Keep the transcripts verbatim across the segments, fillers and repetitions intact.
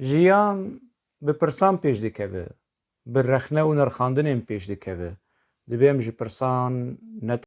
Jiyan bi pirsan pêş dikeve, bi rexne û nirxandinên pêş dikeve. Divê em ji pirsan ne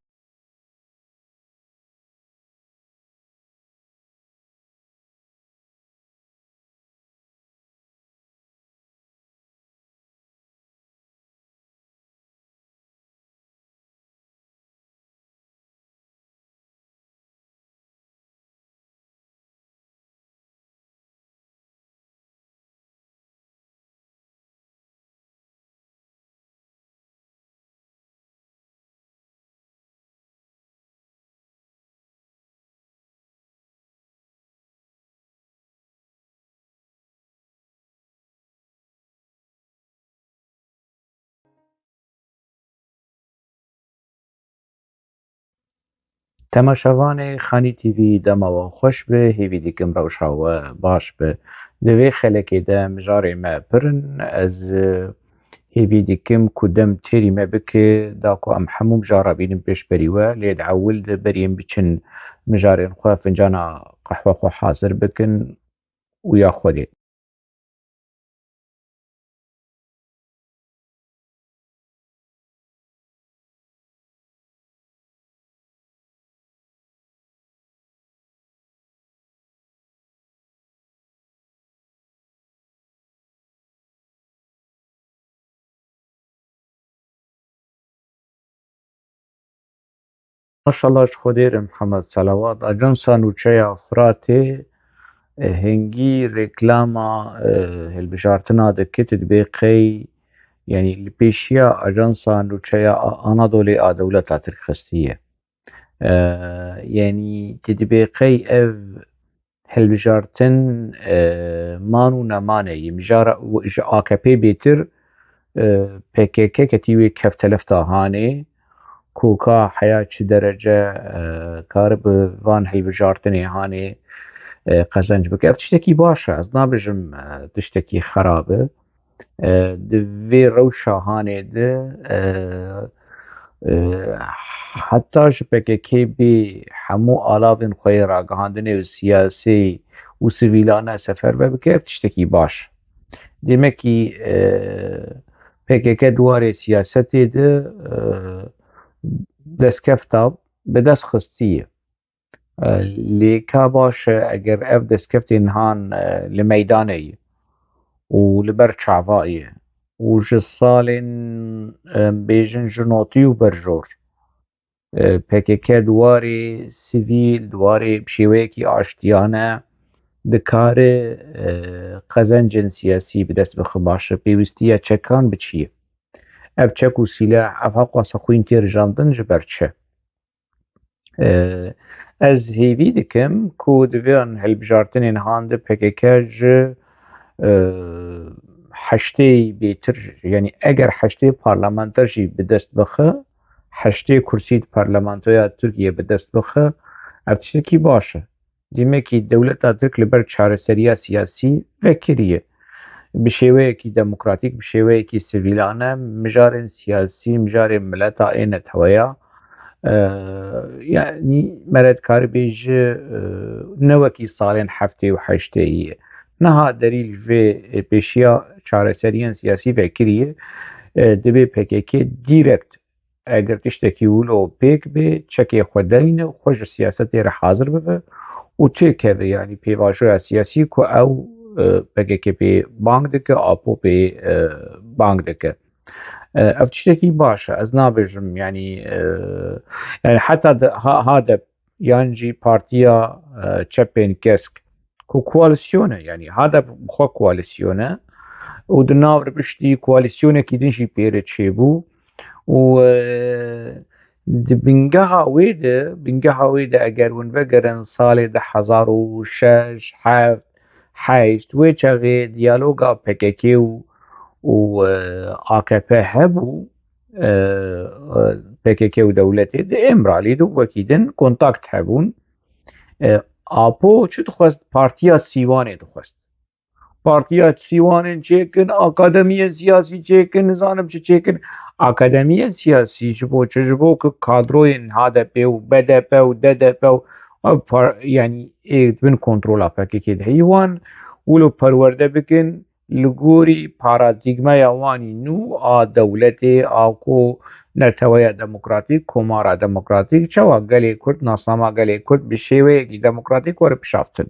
Temaşevanê Xanî T V, dema we xweş be, hêvî dikim rewşa we baş be. Di vê xelekê de mijarê me pir in. Ez, e, hêvî dikim ku dem têrî me bike, da ku em hemû mijara bînin pêşberî we, lê di ewil de berî em biçin mijarên xwe, fincana qehwe xwe hazir bikin û ya Xwedê. Maşallah ji Xwedê re Mihemed Selawat. Ajansa Nûçeya Firatê, e, hingî reklama, e, hilbijartina dike, tu dibê qey, yanî li pêşiya Ajansa Nûçeya A-, Anadolê a dewleta Tirk xistiye. E, yanî tu dibê qey ev hilbijartin, e, man û neman e. Yê mijara ji A K P bêtir, e, P K K ketî wê kevtelefta hanê, ku ka heya çi derece, e, karibe van hilbijartinê hanê, e, qezenc bike. Ev tiştekî baş e. Ez nabêjim, e, tiştekî xerab e. E, di vê rewşa hanê de, e, e, heta ji P K K bê hemû alavên xwe yê ragihandinê û siyasî û sivîlane seferber bike, ev tiştekî baş. Demekî, e, P K K di warê siyasetê de, e, destkefta bi dest xistiye. E, lê ka baş e, eger ev destkeftên han, e, li meydanê ye û li ber çava ye û ji salên, e, bêjin ji notî û berjor, e, P K K di warê sivîl, di warê bi şêweyekî aştiyane dikare, e, qezencên siyasî bi dest bixe, baş e, pêwîstiya çekan bi çi ye? Ev çek û sîleh, ev heqasa xwîn tê rijandin ji ber çi? E, ez hêvî dikim ku di van hilbijartinên han de P K K ji, e, heştê bêtir, yanî eger heştê parlamenter jî bi dest bixe, heştê kursî di parlamentoya Tirkiyê bi dest bixe, ev tiştekî baş e. Demekî dewleta Tirk li ber çareseriya siyasî vekiriye. Bi şêweyekî demokratîk, bi şêweyekî sivîlane mijarên siyasî, mijarên mileta ê neteweya, e, yanî mere dikarî bêje, e, ne wekî salên heftê û heştê ye. Niha derî li vê pêşiya çareseriyên siyasî vekiriye, e, divê P K K dîrekt eger tiştekî wilo pêk bê, çekê xwe derîne û xwe ji siyasetê re hazir bibe û têkeve, yanî pêvajoya siyasî ku ew, e, P K K pê bang dike, Apo pê, e, bang dike. E, ev tiştekî baş e. Ez nabêjim, yanî, e, yanî heta de, ha, HADEP yan jî partiya, e, çepên kesk ku koalîsyon e, yanî HADEP bi xwe koalîsyon e û di nav ribiştî koalîsyonekî din jî pê re çêbû û, e, di bingeha wê de, bingeha wê de eger hûn vegerin salê du hezar û şeş, heft, heşt, wê çaxê diyaloga P K K û, û, e, A K P hebû, e, e, P K K û dewletê di Îmralî de wekî din kontakt hebûn. E, Apo çi dixwest? Partiya Sîwanê dixwest. Partiya Sîwanên çêkin, akademiyên siyasî çêkin, nizanim çi çêkin. Akademiyên siyasî ji bo çi? Ji bo ku kadroyên HDP û BDP û DDP û ev par-, yanî ê di bin kontrola P K K de heyî wan wilo perwerde bikin li gorî paradîgmeya wanî nû a dewletê, a ku neteweya demokratîk, komara demokratîk, çawa gelê Kurd, nasnama gelê Kurd bi şêweyekî demokratîk were pişaftin.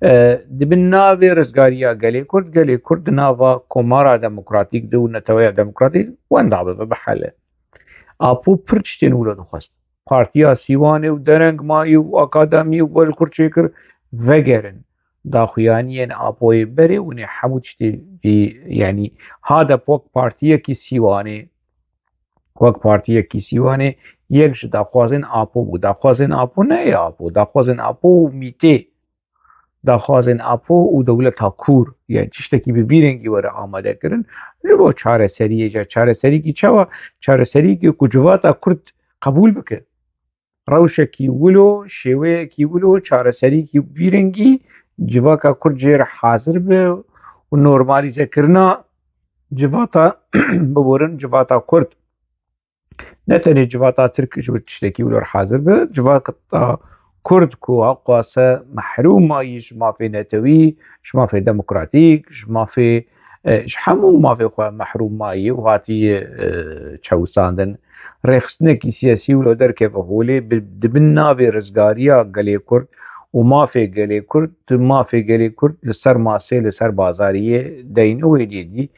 E, di bin navê rizgariya gelê Kurd, gelê Kurd di nava komara demokratîk de û neteweya demokratîk wenda bibe, bihele. Apo pir tiştên wilo dixwest. Partiya Sîwanê û dereng mayî û akademî û welkur çêkir vegerin. Daxuyaniyên Apoyê berê û nê hemû tiştê vî, yanî HADEP wek partiyekî Sîwanê, wek partiyekî Sîwanê yek ji daxwazên Apo bû. Daxwazên Apo ne yê Apo, daxwazên Apo û mîtê, daxwazên Apo û dewleta kûr, yani tiştekî bi vî rengî were amade kirin, ji bo çareseriyê, ca çareserîkî çawa? Çareserîkî ku civata Kurd qebûl bike. Rewşekî wilo, şêweyekî wilo, çareserîkî vî rengî civaka Kurd jê re hazir be û normalîzekirina civata, biborin civata Kurd. Ne tenê civata Tirk ji tiştekî wilo re hazir be, civata Kurd ku awqase mehrûm mayî ji mafê netewî, ji mafê demokratîk, ji mafê, e, ji hemû mafê xwe mehrûm mayî û hatiye, e, çewisandin. Rêxistinekî siyasî wilo derkeve holê, bi, di bin navê rizgariya gelê Kurd û mafê gelê Kurd, mafê gelê Kurd li ser masê, li ser bazariyê deyne û êdî êdî,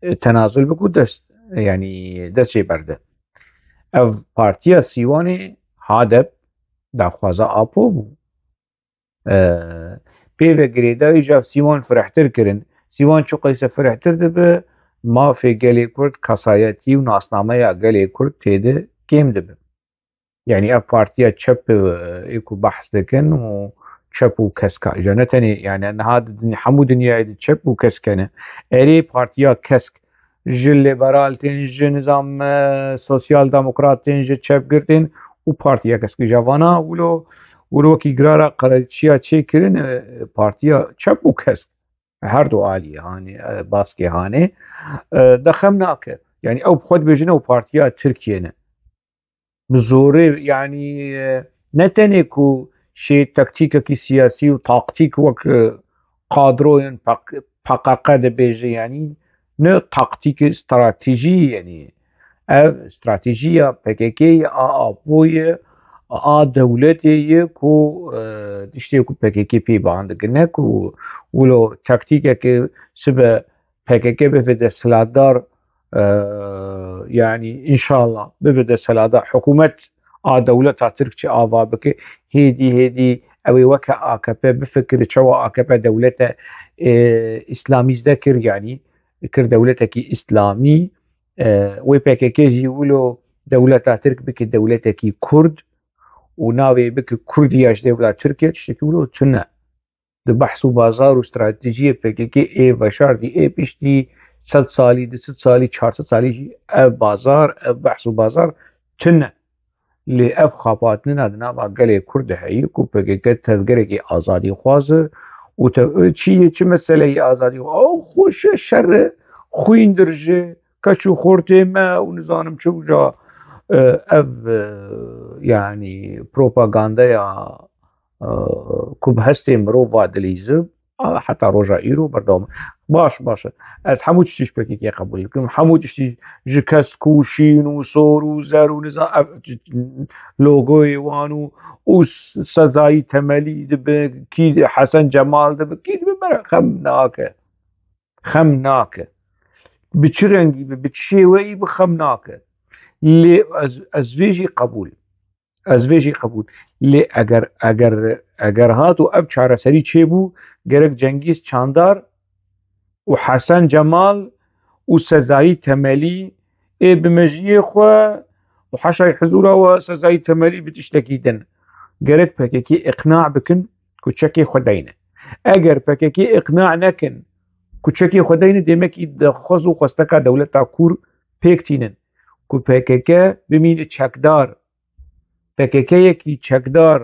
e, tenazul bike û dest, yanî dest jê berde. Ev partiya Sîwanê, HADEP, daxwaza Apo bû. E, pê ve girêdayî ji ev Sîwan firehtir kirin. Sîwan çiqas firehtir dibe, mafê gelê Kurd, kesayetî û nasnameya gelê Kurd tê de kêm dibe. Yanî ev partiya çep, e, ê ku behs dikin û çep û kesk a. Îja ne tenê, yanî niha di dinya, hemû dinyayê de çep û kesk hene. Erê partiya kesk ji liberal tên, ji nizam, e, sosyal demokrat tên, ji çepgir tên û partiya kesk. Îja vana wilo, wilo wekî girara qereçiya çêkirin, e, partiya çep û kesk. Her du alî hanê, e, baskê hanê, e, de xem nake. Yanî ew bi xwe dibêjin ew partiya Tirkiye ne. Bi zorê, yanî, e, ne tenê ku şê taktîkekî siyasî û taktîk wek, e, kadroyên P K K dibêje, yanî ne taktîkê, stratejî, yanî ev stratejiya P K K ye, a Apoyê, a dewletê ye ku, e, tiştê ku P K K pê ban dike, ne ku wilo taktîkeke sibe P K K bibe desthilatdar, e, yanî înşallah bibe desthilatdar, hikûmet a dewleta Tirk çi ava bike, hêdî hêdî ew ê weke A K P bifikire, çawa A K P dewlete, e, îslamîze kir, yanî kir dewletekî îslamî, e, wê P K K jî wilo dewleta Tirk bike dewletekî Kurd û navê bike Kurdiya ji dewleta Tirkiye, tiştekî wilo tune. Di behs û bazar û stratejiyê P K K ê veşartî, ê piştî sed salî, du sed salî, çar sed salî jî ev bazar, ev behs û bazar tune. Lê ev xapatnina di nava gelê Kurd de heye ku P K K tevgerekî azadîxwaz e û tev-, çi ye, çi meseleyê azadî? Ew xweş e, şer e, xwîn dirije, keç û xortê me û nizanim çi uca, e, ev, e, yanî propagandaya, e, ku bi hestê mirov va dilîzib, a, heta roja îro berdewam. Baş, baş e. Ez hemû tiştî ji P K K qebûl dikim. Hemû tiştî ji kesk û şîn û sor û zer û niza-, ev, logoyê wan û, û sezayî temelî dibe, kî Hesen Cemal dibe, kî dibe, me re xem nake. Xem nake. Bi çi rengî be, bi çi şêweyî be, xem nake. Lê ez, ez vê jî qebûl. Ez vê jî qebûl. Lê eger, eger, eger hat û ev çareserî çêbû, gerek Cengîz Çandar û Hesen Cemal û Sezayî Temelî ê bi mejiyê xwe û heşayê hizûra we Sezayî Temelî bi tiştekî din. Gerek P K K îqna bikin ku çekê xwe deyne. Eger P K K îqna nekin ku çekê xwe deyne, demekî daxwaz û xwesteka dewleta kûr pêk tînin ku P K K bimîne çekdar, P K K yekî çekdar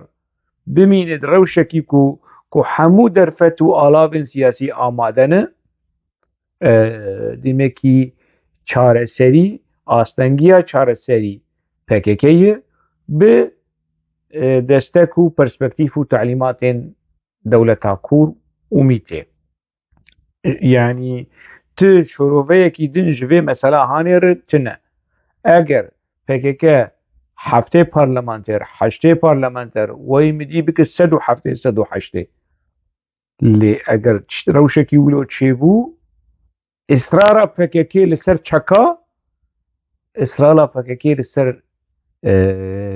bimîne di rewşekî ku, ku hemû derfet û alavên siyasî amade ne, e, demekî çareserî, astengiya çareserî P K K ye, bi, e, destek û perspektîf û talîmatên dewleta kûr û mîtê. Yanî tu şoroveyekî din ji vê mesela hanê re tune. Eger P K K heftê parlamenter, heştê parlamenter, wayî min dî bike sed û heftê, sed û heştê. Lê eger tişt-, rewşekî wilo çêbû, israra P K K li ser çeka, israra P K K li ser, e,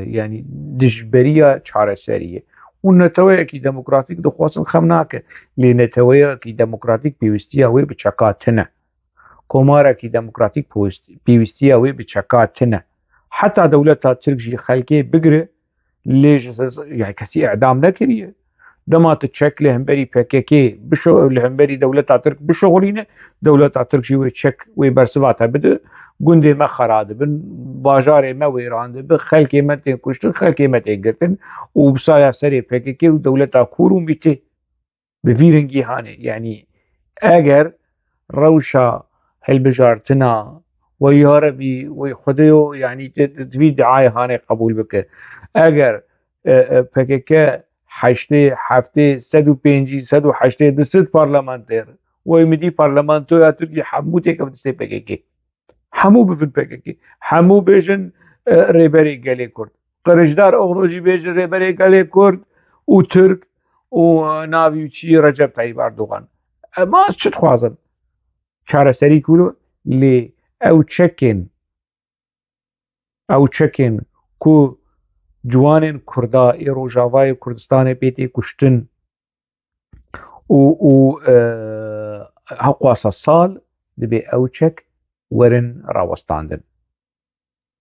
yanî dijberiya çareseriyê. Û neteweyekî demokratîk dixwazin xem nake. Lê neteweyekî demokratîk pêwîstiya wê bi çeka tune. Komarekî demokratîk pêwîst-, pêwîstiya wê bi çeka tune. Heta dewleta Tirk jî xelkê bigire, lê ji se-, yani kesî îdam nekiriye. Dema tu çek li hemberî P K K bişo-, li hemberî dewleta Tirk bişoxilîne, dewleta Tirk jî wê çek, wê bersiva te bide. Gundê me xera dibin, bajarê me wêran dibe, xelkê me tên kuştin, xelkê me tên girtin û bi saya serê P K K û dewleta kûr û mîtê. Bi vî rengî hanê. Yanî eger rewşa hilbijartina "Wey ya Rebî, wey Xwedêyo", yanî di, di, di vî diayê hanê qebûl bike. Eger, e, e, P K K heştê, heftê, sed û pêncî, sed û heştê, du sed parlamenter, wey min dî parlamentoya Tirkiyê hemû têkevin destê P K K. Hemû bibin P K K. Hemû bêjin, e, rêberê gelê Kurd. Qirêjdar Oglu jî bêjin rêberê gelê Kurd û Tirk û, e, navî wî çi ye, Recep Tayyip Erdogan. E, ma ez çi dixwazim? Çareserî kûlo lê ew çekên, ew çekên ku ciwanên Kurda ê Rojavayê Kurdistanê pê tê kuştin û, û, e, hewqasa sal dibê ew çek werin rawestandin.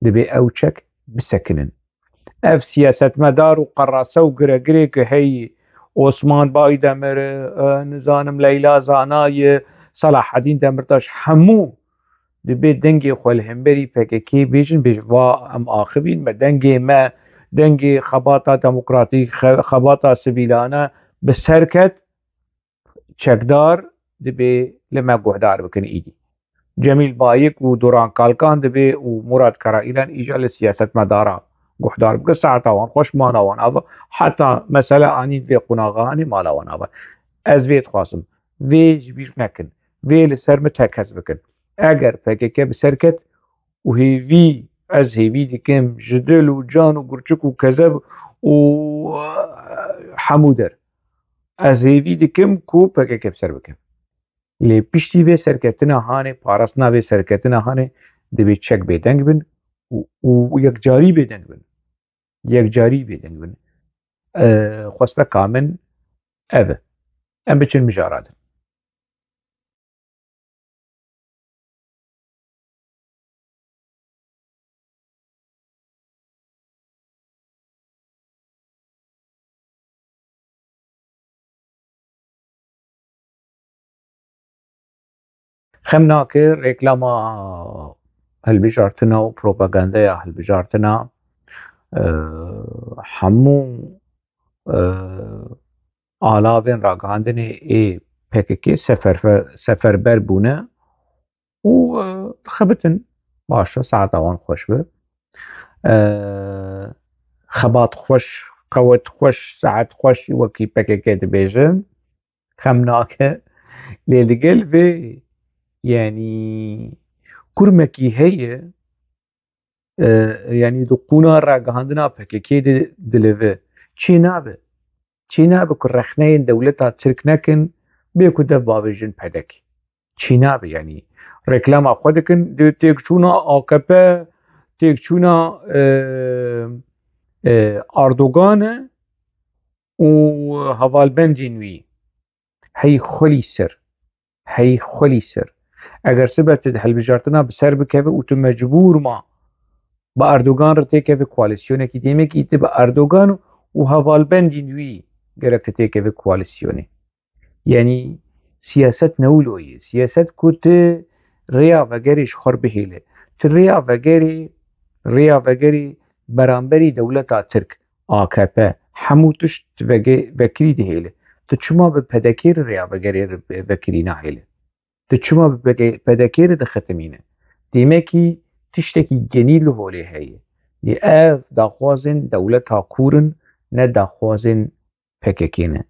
Dibê ew çek bisekinin. Ev siyasetmedar û qerase û giregirê ku heyî Osman Baydemir, e, nizanim Leyla Zana ye, Selahedîn Demirtaş, hemû dibê dengê xwe li hemberî P K K bêjin, bêjin, "Va em axivîn me, dengê me, dengê xebata demokratîk, xe-, xebata sivîlane bi ser ket, çekdar dibê li me guhdar bikin îdî." Cemîl Bayik û Duran Kalkan dibê û Murat Karaîlan îca li siyasetmedara guhdar bikin. Saeta wan xweş, mala wan ava. Heta mesele anîn vê qonaxa hanê, mala wan ava. Ez vê dixwazim. Vê ji bîr nekin. Vê li ser min tekez bikin. Eger P K K bi ser ket û hêvî, ez hêvî dikim ji dil û can û gurçik û kezeb û, eh, hemû der. Ez hêvî dikim ku P K K bi ser bike. Lê piştî vê serketina hanê, parastina vê serketina hanê, divê çek bêdeng bin û, û yekcarî bêdeng bin. Yekcarî bêdeng bin. E, xwesteka min ev e. Em biçin mijara din. Xem nake reklama hilbijartina û propagandeya hilbijartina, e, hemû, e, alavên ragihandinê ê P K K seferfe-, seferber bûne û, e, dixebitin. Baş e, saeta wan xweş be. E, xebat xweş, qewet xweş, saet xweş, wekî P K K dibêjin. Xem nake. Lê li gel vê, yanî, kurmekî heye, e, yanî di qûna ragihandina P K K de dilive. Çê nabe. Çê nabe ku rexneyên dewleta Tirk nekin, bê ku dev bavêjin P D K. Çê nabe, yanî reklama xwe dikin, di têkçûna A K P, têkçûna, e, e, Erdogan e û hevalbendên wî. Hey xwelî ser. Hey xwelî ser. Eger sibe tu di hilbijartina bi ser bikeve û tu mecbûr ma bi Erdogan re têkeve koalîsyonekî, demekî tu bi Erdogan û hevalbendên wî gerek tu têkeve koalîsyonê. Yanî siyaset ne wilo ye. Siyaset ku tu rêya vegerê ji xwe re bihêle. Tu rêya vegerê, rêya vegerê beramberî dewleta Tirk, A K P, hemû tişt vege-, vekirî dihêle. Tu çima bi P D K re rêya vegerê re vekirî nahêle? Tu çima bi P D K re dixetimîne? Demekî tiştekî genî li holê heye. Lê ev daxwazên dewleta kûr in, ne daxwazên P K K ne.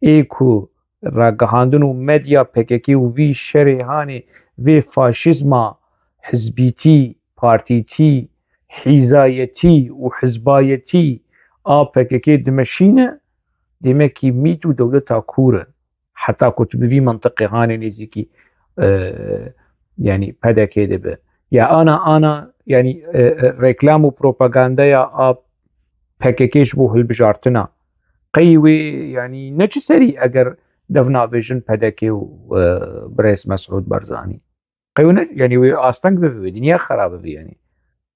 Ê ku, ragihandin û medya P K K û vî şerê hanê vê faşîzma hizbîtî, partîtî, hîzayetî û hizbayetî a P K K dimeşîne, demekî mît û dewleta kûr e. Heta ku tu bi vî mintiqê hanê nêzîkî, e, yanî P D K de be. Ya ana, ana, yanî, e, e, reklam û propagandeya a P K K ji bo hilbijartina. Qey wê, yanî ne çi serî eger dev nabêjin P D K û, e, birêz Mesûd Barzanî. Qey wê ne, yanî wê asteng bibe, wê dinya xera bibe yanî.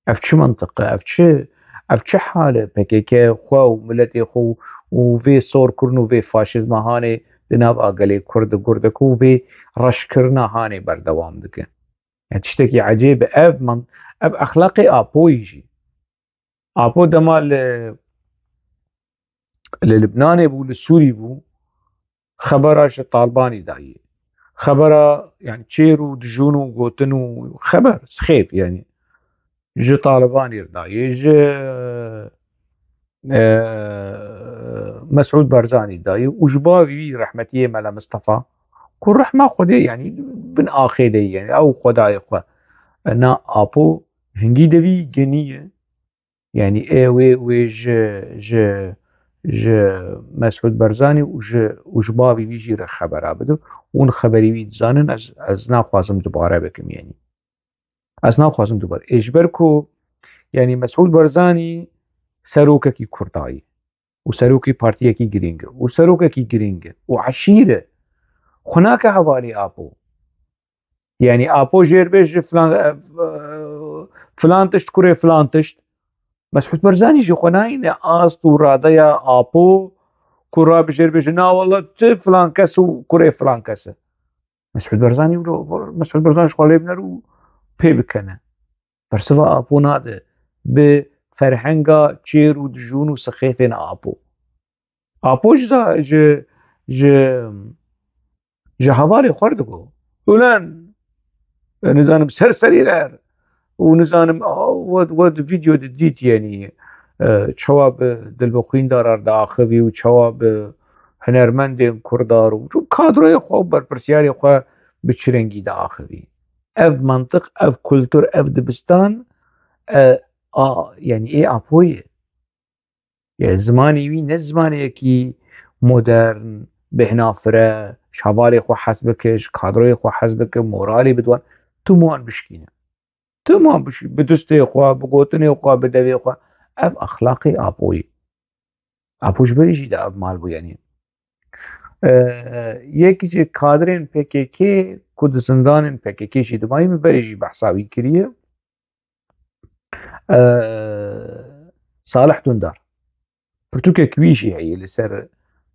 Ev çi mintiq e? Ev çi, ev çi hal e? P K K xwe û miletê xwe û, û vê sorkirin û vê faşîzma hanê di nav a gelê Kurd û Gurd û vê reşkirina hanê berdewam dike. Yani tiştekî ecêb e. Ev man, ev exlaqê Apoyî jî. Apo dema li, li Libnanê bû, li Sûrî bû, xebera ji Talibanî dayê. Xebera, yani çêr û dijûn û gotin û xeber, sixêf yani. Ji Talibanî re dayê, ji, e, Mesûd Barzanî dayê û ji bavî wî rehmetiyê Mela Mistefa, ku rehma Xwedê yani bin axê de ye, yani ew xwedayê xwe. Na Apo hingî devî genî ye. Yani ê wê, wê ji, ji, ji Mesûd Barzanî û ji, û ji bavî wî jî re xebera bide. Hûn xeberî wî dizanin, ez, ez naxwazim dubare bikim yani. Ez naxwazim dubare. Ê ji ber ku yani Mesûd Barzanî serokekî Kurda ye û serokê partiyekî girîng e û serokekî girîng e û eşîr e. Xwe nake hevalê Apo. Yani Apo jêr bê ji filan, e, e, filan tişt kurê filan tişt. Mesûd Barzanî jî xwe nayîne ast û radeya Apo ku rabijêr bêje, na wele tu filan kes û kurê filan kes e. Mesûd Barzanî wilo, Mesûd Barzanî ji xwe lê binere û pê bikene. Bersiva Apo nade bi ferhenga çêr û dijûn û sixêfên Apo. Apo ji za-, ji, ji, ji hevalê xwe re digo. Ulan, e, nizanim, ser serî re û nizanim, a, we, we di vîdeo de dît, yani, e, çawa bi dilbixwîndara re diaxivî û çawa bi hunermendên Kurda re û kadroyê xwe û berpirsiyarê xwe bi çi rengî diaxivî. Ev mantiq, ev kultur, ev dibistan, e, a, yani ê Apoyê. Yani zimanê wî ne zimaneyekî modern, bêhnafire, ji hevalê xwe hez bike, ji kadroyê xwe hez bike, moralê bide wan, tu wan bişkîne. Tu wan bişkî-, bi dustê xwe, bi gotinê xwe, bi devê xwe. Ev exlaqê Apoyê. Apo ji berî jî de ev mal bû, yani. E, yek ji kadrên P K K ku di zindanên P K K jî dimayî, min berê jî behsa wî kiriye. E, Salih Dundar. Pirtûkek wî jî heye li ser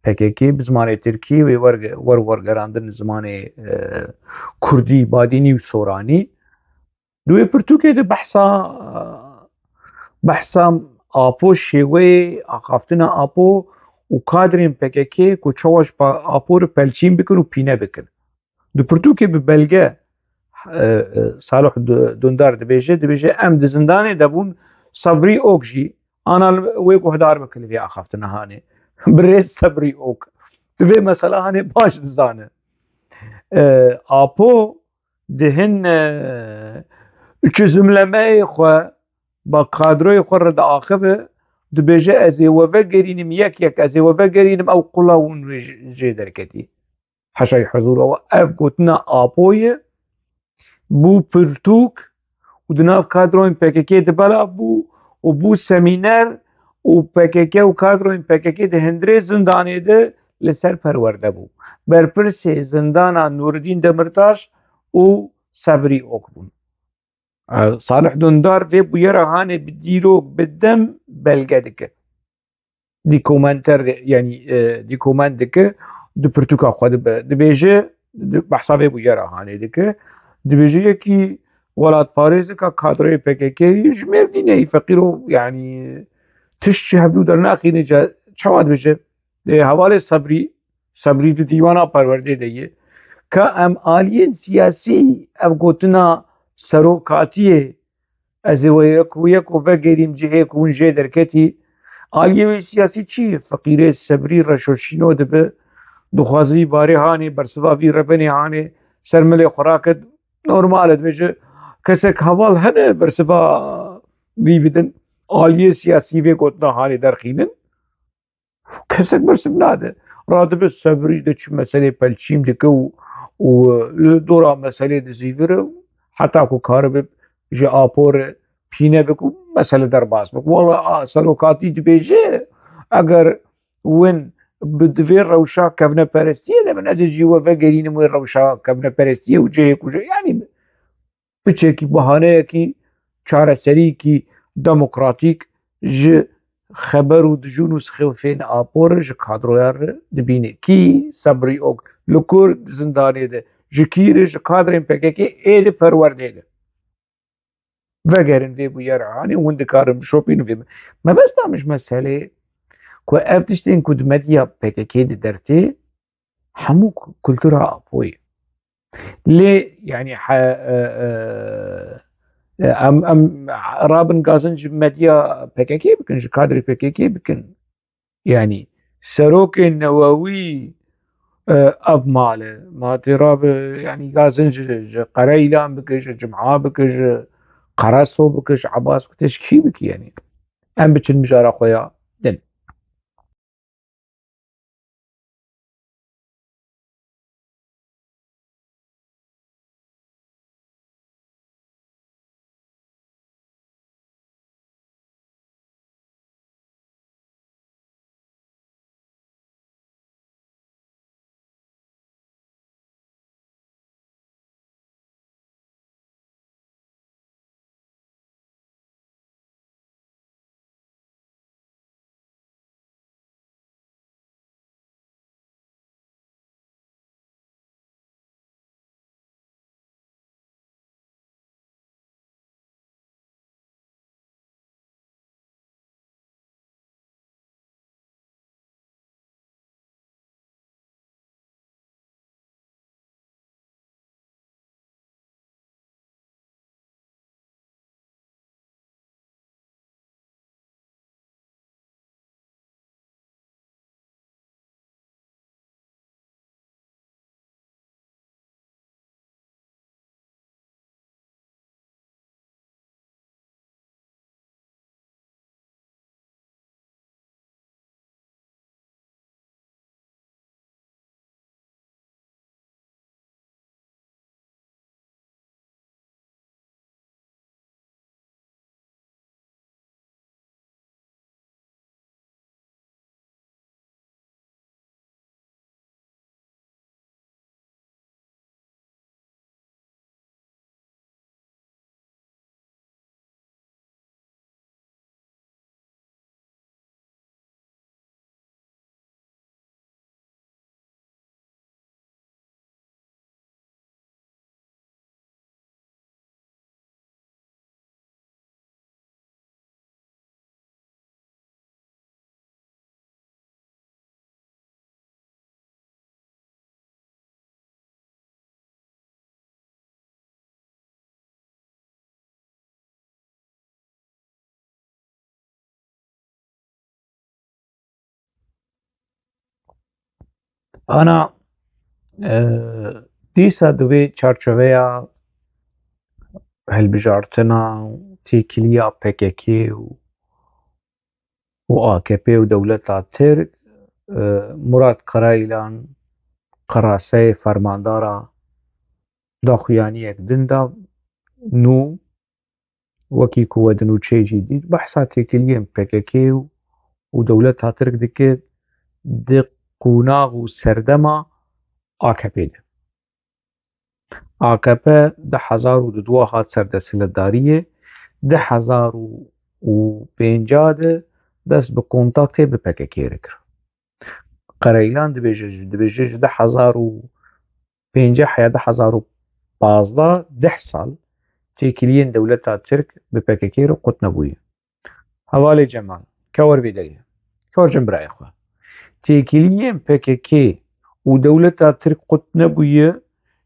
P K K bi zimanê tirkî wê werge-, wer wergerandin zimanê, e, kurdî, badînî û soranî. Di wê pirtûkê de behsa, behsa Apo, şêweyê axaftina Apo û kadrên P K K ku çawa ji pa-, Apo re pelçîn bikin û pîne bikin. Di pirtûkê bi belge, e, e, Salih Du-, Dundar dibêje, dibêje, em di zindanê de bûn, Sabrî Ok jî, ana li wê guhdar bike li vê axaftina hanê. Birêz Sabrî Ok. Di vê mesela hanê baş dizane. E, Apo di hin, e, çizimlemeyê xwe, ba kadroyê xwe re diaxive, dibêje, ez ê we vegerînim yek yek, ez ê we vegerînim, ew qula hûn wê jê, jê derketî. Heşayî huzûra we. Ev gotina Apoyê bû pirtûk û di nav kadroyên P K K de belav bû û bû semîner û P K K û kadroyên P K K di hundirê zindanê de li ser perwerde bû. Berpirsê zindana Nûredîn Demirtaş û Sebrî Ok bûn. E, Salih Dundar vê bûyera hanê bi dîrok, bi dem belge dike. Dîkomenter, yanî, e, dîkoment dike, di pirtûka xwe dibe, dibêje, di, behsa vê bûyera hanê dike. Dibêje yekî welatparêzeka kadroyê P K K ji mêv nîne, yî feqîr o, yanî tişt ji hevdû dernaxîne, ca-, çawa dibêje? Ê, hevalê Sebrî, Sebrî di dîwana perwerdê de ye. Ka em aliyên siyasî ev gotina serokatiyê, ez ê we yek û yek û vegerîm cihê ku hûn jê derketî. Aliyê wê siyasî çi ye? Feqîrê Sebrî reşoşîno dibe. dixwazî barê hanê, bersiva vî rebenê hanê ser milê xwe rake, normal e, dibêje kesek heval hene bersiva vî bidin, aliyê siyasî vê gotina hanê derxînin. Kesek bersiv nade. Radibe sebrî de çi meselê pelçîm dike û, û li dora meselê dizîvire û heta ku karibe ji apor pîne bike û mesele derbas bike. Wala a serokatî dibêje, eger win bi divê rewşa kevneperestiyê de bin, ez ê jî we vegerînim wê rewşa kevneperestiyê û cihê ku ji, yanî piçekî, bahaneyekî çareserîkî demokratîk ji xeber û dijûn û sixefên apor ji kadroyan re dibîne. Kî? Sebrî Ok. Li kur? Di zindanê de. Ji kî re? Ji kadrên P K K ê di perwerdê de. Vegerin vê bûyera hanê, hûn dikarin bişopînin vê. Mebesta min ji meselê ku ev tiştên ku di medya P K K de dertê, hemû ku-, kultura Apoyê. Lê, yanî, he, e, e, e, em, em rabin gazin ji medya P K K bikin, ji kadrê P K K bikin. Yanî, serokê newewî, e, ev mal e. Ma tê rabe, yanî, gazin ji, ji Qereîlan bike, ji Cuma bike, ji Qereso bike, ji Ebas bike, ji kî bike, yanî? Em biçin mijara xwe ya din. Ana, e, dîsa di vê çarçoveya hilbijartina û têkiliya P K K û û A K P û dewleta Tirk, e, Murat Karayilan Qeraseyê fermandara daxuyaniyek din da nû, wekî ku we di nûçeyê jî dît, behsa têkiliyên P K K û, û dewleta Tirk dike di qonax û serdema A K P de. A K P du hezar û dudeh hat ser desthilatdariyê, du hezar û pênc de dest bi kontaktê bi P K K re kir. Qereylan dibêje, dibêje ji du hezar û pênc heya du hezar û pazdeh, deh sal têkiliyên dewleta Tirk bi P K K re qut nebûye. Hevalê Cemal, ke wer vê derê. Ke wer cem birayê xwe. Têkiliyên P K K û dewleta Tirk qut nebûye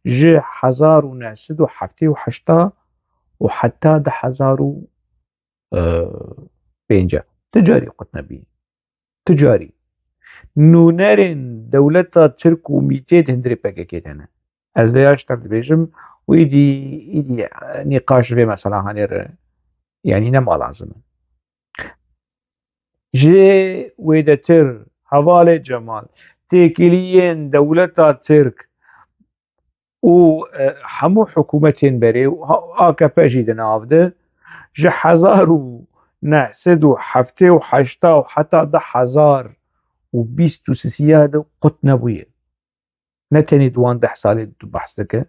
ji hezar û neh sed û heftê û heşt û heta du hezar û pênc. Ti carî qut nebûye. Ti carî. Nûnerên Dewleta Tirk û mîtê di hundirê P K K de ne. Ez vêya ji te dibêjim û îdî, îdî nîqaş vê mesela hanê re, yanî nema lazim in. Ji wêdetir hevalê Cemal, têkiliyên dewleta Tirk û, e, hemû hikûmetên berê û ha-, A K P jî di nav de, ji hezar û neh sed û heftê û heşta û heta du hezar û bîst û sisiya de qut nebûye. Ne tenê di wan deh salê de tu behs dike,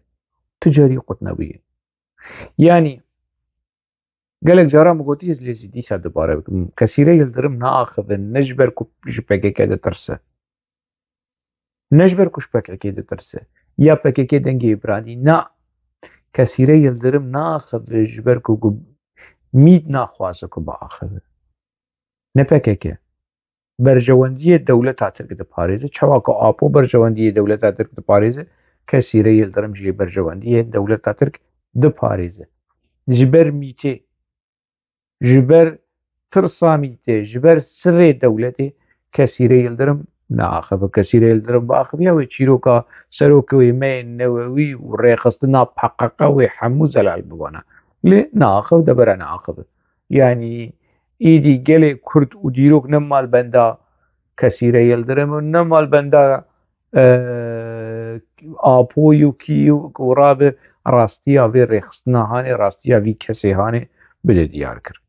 tu carî qut nebûye. Yanî, gelek caran min gotiye, ez lê zî dîsa dubare bikim. Kesîre Yildirim naaxivin, ne ji ber ku ji P K K ditirse. Ne ji ber ku ji P K K ditirse. Ya P K K dengê wî biranî. Na. Kesîre Yildirim naaxive ji ber ku, ku mît naxwaze ku biaxive. Ne P K K. Berjewendiyê dewleta Tirk diparêze. Çawa ku Apo berjewendiyê dewleta Tirk diparêze, Kesîre Yildirim jî berjewendiyê dewleta Tirk diparêze. Ji ber mîtê, ji ber tirsa mîtê, ji ber sirê dewletê Kesîre Yildirim naaxive. Kesîre Yildirim biaxiviya wê çîroka serokê wê me yê Newewî û rêxistina P K K wê hemû zelal bibana. Lê naaxiv de bere naaxive. Yanî îdî gelê Kurd û dîrok ne malbenda Kesîre Yildirim û ne malbenda, e, Apoyî û kî û ku rabe rastiya vê rêxistina hanê, rastiya vî kesê hanê bide diyar kir.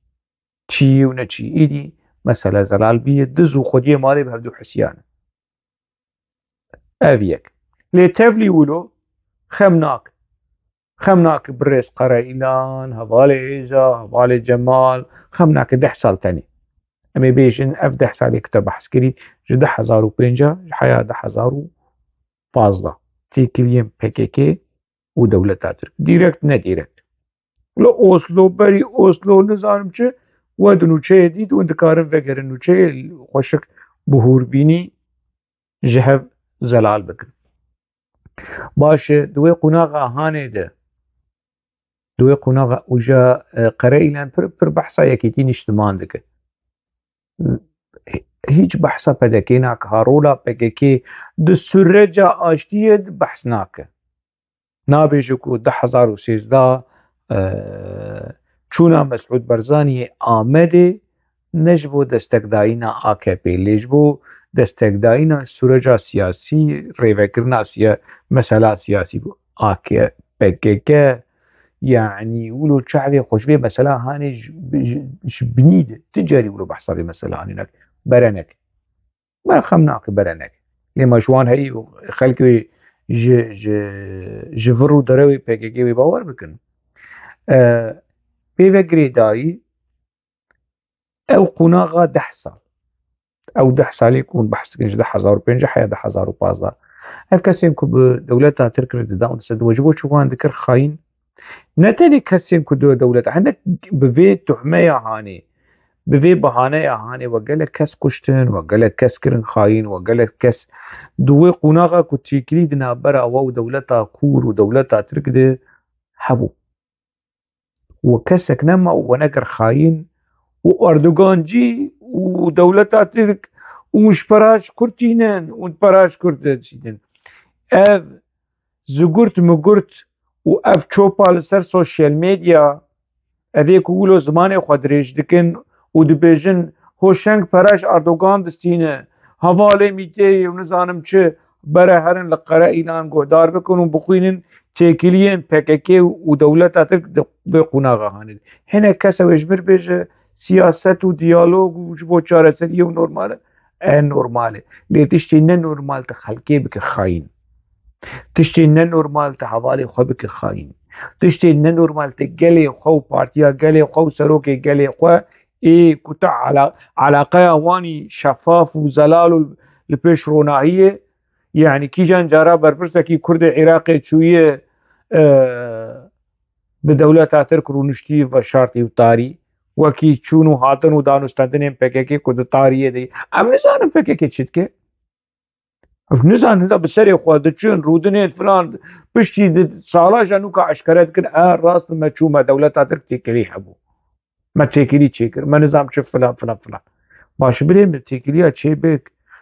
Çi yî û ne çi yî. Îdî mesele zelal bîye, diz û xwediyê malê bi hevdu hisiyan. Ev yek. Lê tevlî wilo xem nak. Xem nake birêz Qereîlan, hevalê Êza, hevalê Cemal, xem nake deh sal tenê. Em ê bêjin ev deh salê ku te behs kirî, ji du hezar û pênc ji heya du hezar û pazdeh têkiliyên P K K û dewleta Tirk. Direkt, ne direkt. Li Oslo, berî Oslo nizanim çi, we di nûçeyê dît û dikarin vegerin nûçeyê xweşik bi hûrbînî ji hev zelal bikin. Baş e, di wê qonaxa hanê de, di wê qonaxa uca, e, Qereîlan pir, pir behsa yekîtî niştiman dike. Hîç behsa P D K nake, ha rola P K K di süreca aştiyê de behs nake. Nabêje ku du hezar û sêzdeh, e, çûna Mesûd Barzaniyê Amedê ne ji bo destekdayîna A K P, lê ji bo destekdayîna sûreca siyasî, rêvekirina siya-, mesela siyasî bû. A K P K K, yanî wilo çavê xwe ji vê mesela hanê ji, ji, ji binî de, tu carî wilo behsa vê mesela hanê nake, bere neke. Me xem nake bere neke. Lê me ji wan heyî û xelkê wê ji, ji, ji vir û derewê P K K wê bawer bikin. E, pê ve girêdayî ew qonaxa deh sal. Ew deh salê ku hûn behs dikin ji du hezar û pênc heya du hezar û pazdeh. Ev kesên ku bi dewleta Tirk re didan dise di we ji bo çi wan dikir xayîn? Ne tenê kesên ku di dewleta, hinek bi vê tuhmeya hanê, bi vê bahaneya hanê we gelek kes kuştin, we gelek kes kirin xayîn, we gelek kes di wê qonaxa ku têkilî di navbera we û dewleta kûr û dewleta Tirk de hebû. We kesek nema û we nekir xayîn û Erdogan jî û dewleta Tirk û ji pera ji Kurd tînin û pera ji Kurd didînin. Ev zigurt migurt û ev çopa li ser sosyal medya, ev ê ku wilo zimanê xwe dirêj dikin û dibêjin, hoşeng pera ji Erdogan distîne, hevalê mîtê û nizanim çi, bere herin li Qereîlan guhdar bikin û bixwînin têkiliyên P K K û dewleta Tirk di vê qonaxa hanê. Hinek kes ew ê ji mir bêje, siyaset û diyalog û ji bo çareseriyê û normal e. E, normal e. Lê tiştê ne normal tu xelkê bike xayîn. Tiştê ne normal tu hevalê xwe bike xayîn. Tiştê ne normal tu gelê xwe û partiya gelê xwe û serokê gelê xwe ê ku tu ala-, alaqeya wanî şefaf û zelal û li pêş ronahiyê, yanî kîjan cara berpirsekî Kurdê Iraqê çûye, e, bi dewleta Tirk rûniştî veşartî û tarî, wekî çûn û hatin û danûstendinên P K K ku di tariyê de ye. Em nizanin P K K çi dike. Em nizanin da bi serê xwe diçin, rûdinên filan, piştî di sala jenûka eşkere dikin, e, rast me çû me dewleta Tirk têkilî hebû. Me têkilî çêkir, me nizam çi filan, filan, filan. Baş birê min têkiliya çê bik.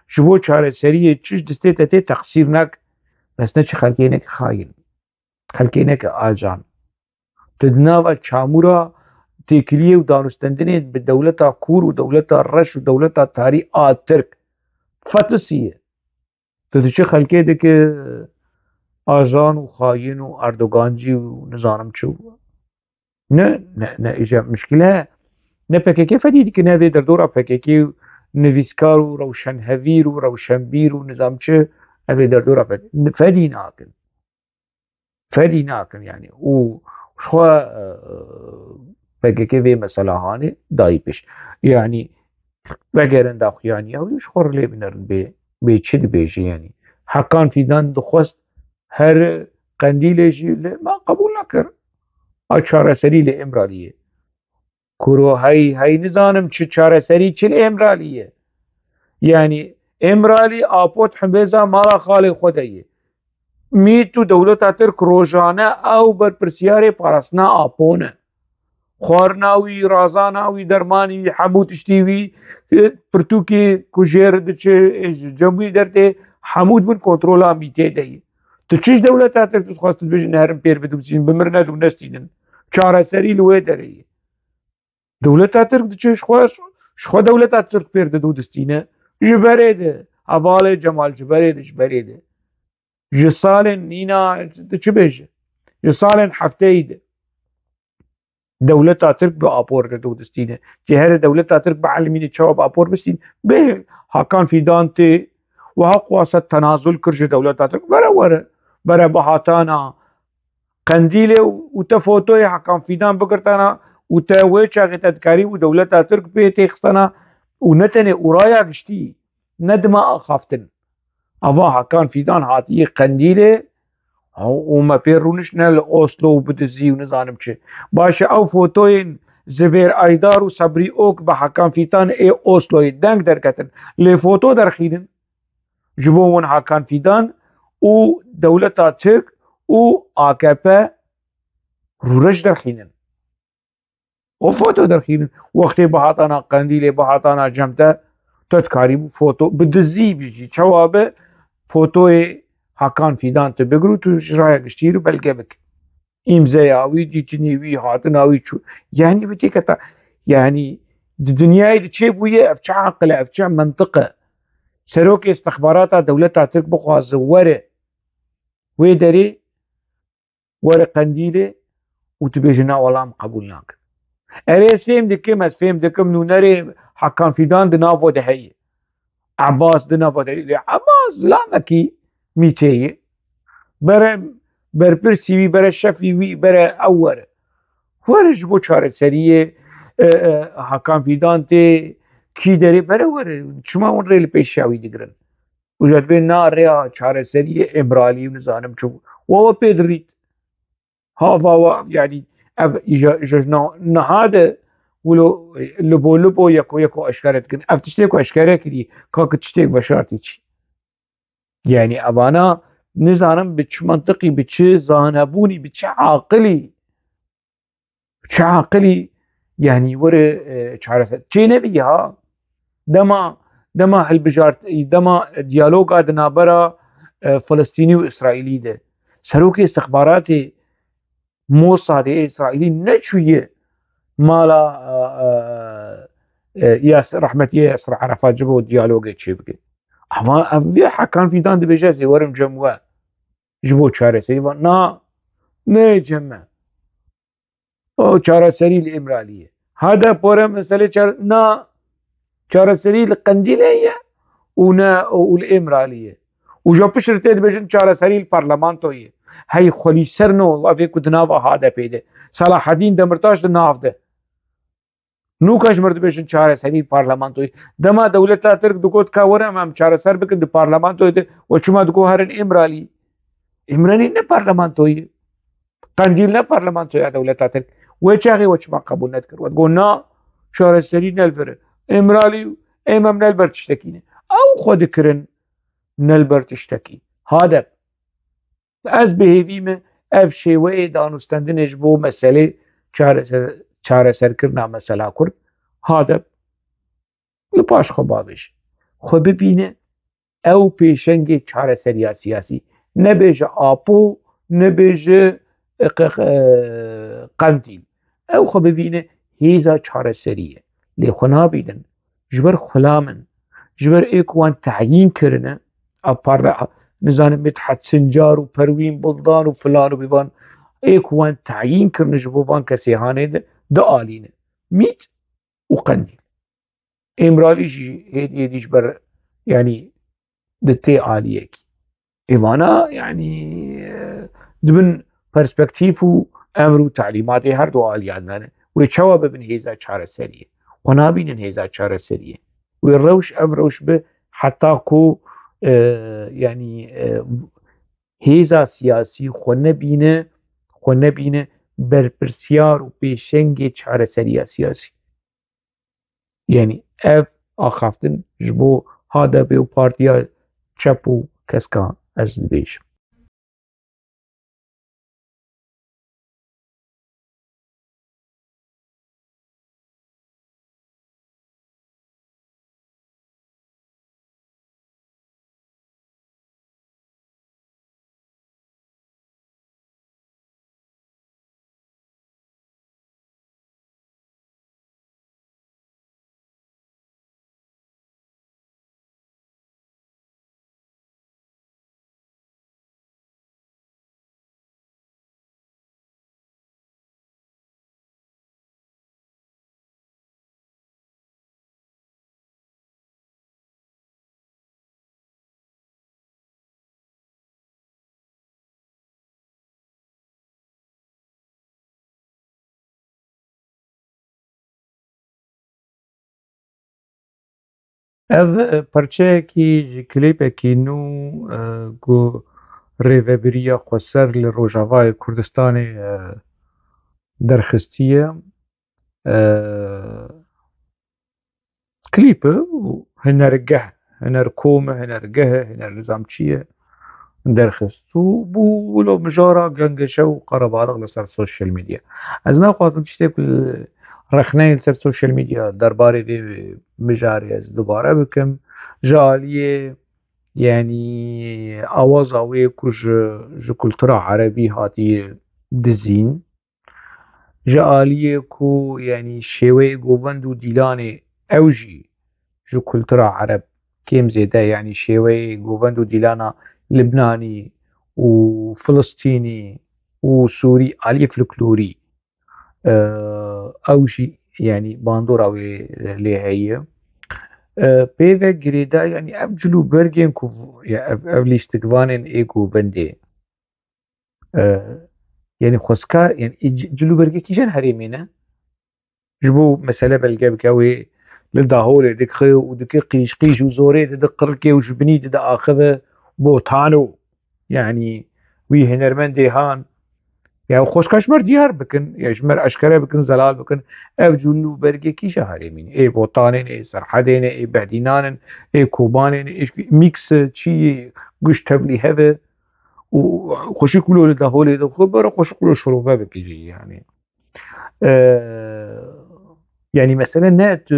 Ji bo çareseriyê çi ji destê te tê, teqsîr nak, bes ne çi xelkê neke xayin, xelkê neke ajan. Tu di nava çamûra têkiliyê û danûstendinê bi dewleta kûr û dewleta reş û dewleta tarî a Tirk fetisî ye. Tu diçi xelkê dike ajan û xayin û Erdogancî û nizanim çi û ne, ne, ne, îja mişkile ne P K K fedî dike, ne vê derdora P K K û nivîskar û rewşenhevîr û rewşenbîr û nizam çi, ev ê derdora P K K fedî nakin. Fedî nakin yani. Û xwe, e, P K K vê mesela hanê dayî pêş. Yani vegerin daxuyaniya wî, ji xwe rilê binerin bê, bê çi dibêje yani. Hakan Fidan dixwest her Qendîlê jî, lê me qebûl nekir. A çareserî li Îmraliyê. Kuro hey, hey nizanim çi çareserî çi li Îmraliyê. Yani Îmralî apo di himbêza mala xalê xwe de ye. Mît û dewleta Tirk rojane ew berpirsiyarê parastina apo ne. Xwarina wî, razana wî, dermanî wî, hemû tiştî wî, e, pirtûkê ku jê re diçe, e, ji cem wî dertê, hemû di bin kontrola mîtê de ye. Tu çi ji dewleta Tirk dixwest tu dibêjin herin pêr bidûsîn, bimirin û nestînin? Çareserî li wê derê ye. Dewleta Tirk diçe ji xwe, ji xwe dewleta Tirk pêr didû distîne. Ji berê de, hevalê Cemal ji berê de, ji berê de. Ji salên nîna, tu çi bêje? Ji salên hefteyî de. Dewleta Tirk bi apor re dû distîne. Cêherê dewleta Tirk bi elmînê çawa bi apor bistîn? Bê Hakan Fîdan tê, wiha qwasa tenazul kir ji dewleta Tirk. Bere were. Bere bihatana Qendîlê û, û te fotoyê Hakan Fîdan bigirtana û te wê çaxê te dikarî û dewleta Tirk pê têxistana û ne tenê û raya giştî. Ne dima axaftin. Ava Hakan Fîdan hatiye Qendîlê û me pê rûniştine li Oslo û bidizî û nizanim çi. Baş e, ew fotoyên Zibêr Aydar û Sebrî Ok bi Hakan Fîdan ê Osloyê deng derketin. Lê foto derxînin. Ji bo wan Hakan Fîdan û dewleta Tirk û A K P rûreş derxînin. O foto derxînin. Wextê bihatana Qendîlê, bihatana cem te, te dikarî bû foto, bi dizî bijî. Çawa be fotoyê Hakan Fîdan tu bigir û tu ji raya giştî re belge bik. Îmzeya wî, dîtinî wî, hatina wî çû. Yani wî têketa, yani di dinyayê de çê bûye, ev çi aqil e, ev çi mentiq e? Serokê istixbarata dewleta Tirk bixwaze were wê derê, were Qendîlê û tu bêjî na, wela em qebûl nakin. Erê, ez fêm dikim, ez fêm dikim nûnerê Hakan Fîdan di navo de heye. Ebas di nava de, lê Ebas zilamekî mîtê ye. Bere berpirsî wî, bere şefî wî, bere ew were. Were ji bo çareseriyê, e, e, Hakan Fîdan tê kî derê, bere were. Çima hûn rê li pêşiya wî digirin? Û ji dibê na rêya çareseriyê Îmralî û nizanim çi bû. We we pê dirît. Hava wa, yani ev îja-, îja ji na-, niha de wilo libo libo yeko yeko eşkere dikin. Ev tiştê ku eşkere kirî, ka ki tiştêk veşartî çî. Yani evana nizanim bi çi mantiqî, bi çi zanebûnî, bi çi aqilî, bi çi aqilî, yani were, e, çareser. Çê nebî ha. Dema, dema hilbijart, dema diyaloga di navbera, e, Filistînî û Îsraîlî de. Serokê istixbaratê Mosadê Îsraîlî neçûye mala, e, e, e, Yas-, rehmetiyê Yasir Arafat ji bo diyalogê çêbike. Ama ev vê Hakan Fîdan dibêje, ez ê werim cem we. Ji bo çareserî va, na, ne cem me. O çareserî li Îmraliyê. Hade pore mesele çare-, na, çareserî li Qendîlê ye û ne û li Îmraliyê. Û jo piştre tê dibêjin çareserî li parlamentoyê. Hey xwelî ser no, evê ku di nava H D P'ê de. Selahedîn Demirtaş di nav de. Nûka ji mir dibêjin çareserî parlamentoyê. Dema dewleta Tirk digot ka were em, em çareser bikin di parlamentoyê de, we çima digot herin Îmralî? Îmralî ne parlamentoyê. Qendîl ne parlamentoya dewleta Tirk. Wê çaxê we çima qebûl nedikir? We digot na, çareserî ne li vir e. Îmralî û êm em ne li ber tiştekî ne. Ew xwe dikirin ne li ber tiştekî. Hadep. Ez bi hêvî me ev şêweyê danûstendinê ji bo meselê çareser-, çareserkirina mesela Kurd, Hadep li paş xwe bavêje. Xwe bibîne, ew pêşengê çareseriya siyasî. Nebêje Apo, nebêje, e, qe-, e, Qendîl. Ew xwe bibîne hêza çareseriyê. Lê xwe nabînin. Ji ber xulam in. Ji ber ê ku wan teyîn kirine, a parle-, nizanim Midhet Sincar û Perwîn Buldan û filan û bêvan, ê ku wan teyîn kirine ji bo van kesê hanê de, dialîne. Mît û Qendîl. Îmralî jî hêdî hêdî ji ber, yanî, di tê aliyekî. Ê vana, yanî, e, di bin perspektîf û emr û telîmatê her du aliyan de ne. Wê çawa bibin hêza çareseriyê? Xwe nabînin hêza çareseriyê. Wê rewş, ev rewş bi heta ku, e, yanî, e, hêza siyasî xwe nebîne, xwe nebîne berpirsiyar û pêşengê çareseriya siyasî. Yanî ev axaftin ji bo H D P û partiya çep û keskan ez dibêjim. Ev, e, parçeyekî ji klîpekî nû, e, ku Rêvebiriya Xweser li Rojavayê Kurdistanê, e, derxistiye. E, klîp e û hunergeh, hunerkom e, hunergeh e, huner nizam çi ye, derxist û bû wilo mijara gengeşe û qerebalix li ser sosyal medya. Ez naxwazim tiştê ku rexneyên li ser sosyal medya derbarê vê mijarê ez dubare bikim. Ji aliyê, yanî, awaza wê ku ji, ji kultura erebî hatiye dizîn, ji aliyê ku, yanî, şêweyê govend û dîlanê ew jî ji kultura ereb kêm zêde, yanî, şêweyê govend û dîlana Libnanî û Filistînî û Sûrî aliyê folklorî, e, ew jî, yanî, bandora wê lê heye. E, pê ve girêdayî, yanî, ev cil û bergên ku, ya, ev, ev lîstikvanên ê govendê, e, yanî xwezka, yanî, ê ci-, cil û bergê kîjan herêmê ne? Ji bo mesele belge bike, wê li Daholê dixe û dike qîj qîj û zorê dide qirikê û ji binî dide axive Botano. Yanî wî hunermendê han, ya xwezka ji me re diyar bikin, ya ji me re eşkere bikin, zelal bikin. Ev cil û bergê kîja herêmî ne? Ê Botanê ne, ê Serhedê ne, ê Behdînan in, ê Kobanê ne, ê mîks e, çi yê, guş tevlî hev e. Û xweşik wilo li Daholê de xwe bere, xweşik wilo şirove bike jî, yanî. E, yanî mesele ne tu,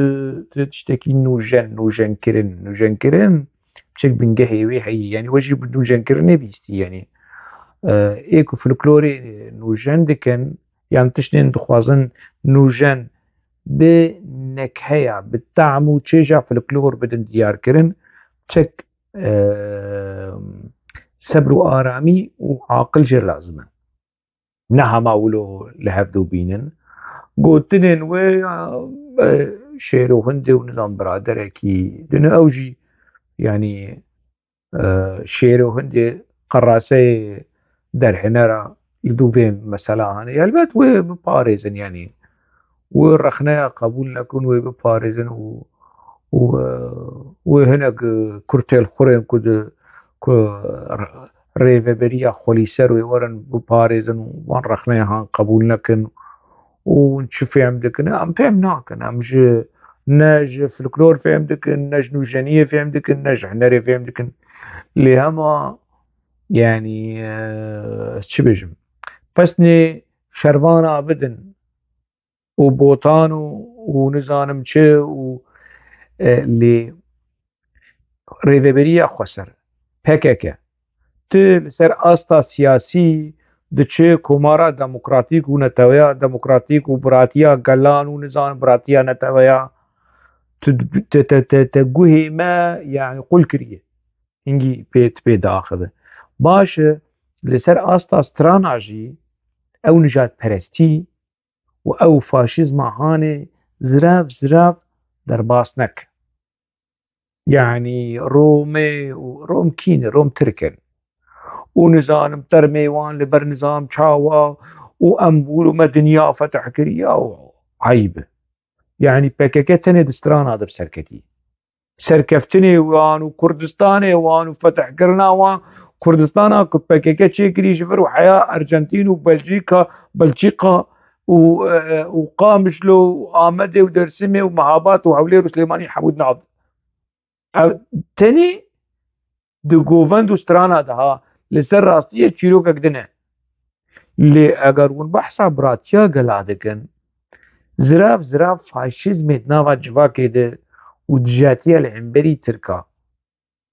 tu tiştekî nûjen, nûjenkirin, nûjenkirin çek bingehê wê heyî. Yanî we jî bi nûjenkirinê bîstî, yanî. E, ê ku folklorê nûjen dikin, yan tiştên dixwazin nûjen bi nekheya, bi tam û çêja folklor bidin diyarkirin, çek, e, sebr û aramî û aqil jê lazim e. Ne hema wilo li hevdû bînin. Gotinên wê, e, şêr û hindê û nizam biraderekî din ew jî, yanî, e, şêr û hindê qeraseyê derhinera li dû vê mesela hane. Elbet wê biparêzin, yanî wê rexneya qebûl nekin, wê biparêzin û, û, e, wê hinek, e, kurtêlxurên ku di, ku re-, rêveberiya xwelîser wê werin biparêzin û van rexneya han qebûl nekin û hûn çi fêm dikin? Em fêm nakin. Em ji, ne ji folklor fêm dikin, ne ji nûjeniyê fêm dikin, ne ji hunerê fêm dikin. Lê hema, yanî, e, ez çi bêjim? Pesnê şervana bidin û botan û, û nizanim çi û, e, lê Rêveberiya Xweser, P K K, tu li ser asta siyasî diçe komara demokratîk û neteweya demokratîk û biratiya gelan û nizanim biratiya neteweya, tu, te, te, te, te guhê me, yani, qul kiriye. Hingî pê, pê diaxive. Baş e, li ser asta strana jî ew nijadperestî û ew faşîzma hanê zirav zirav derbas neke. Yanî Romê û Rom kî ne? Rom Tirk in. Û nizanim termê wan li ber nizam çawa û em wilo me dinya fetih kiriya û eyb e. Yanî P K K tenê di strana de bi ser ketî. Serkeftinê wan û Kurdistanê wan û fetihkirina wan, Kurdistana ku P K K çêkirî ji vir û heya Arjantîn û Belçîka, Belçîka û, e, û Qamişlo û Amedê û Dersimê û Mehabat û Hewlêr û Silêmanî hemû di nav. Ev tenê di govend û strana de ha, li ser rastiyê çîrokek din e. Lê eger hûn behsa biratiya gela dikin, zirav zirav faşîzmê di nava civakê de û dijatiya li hemberî Tirka.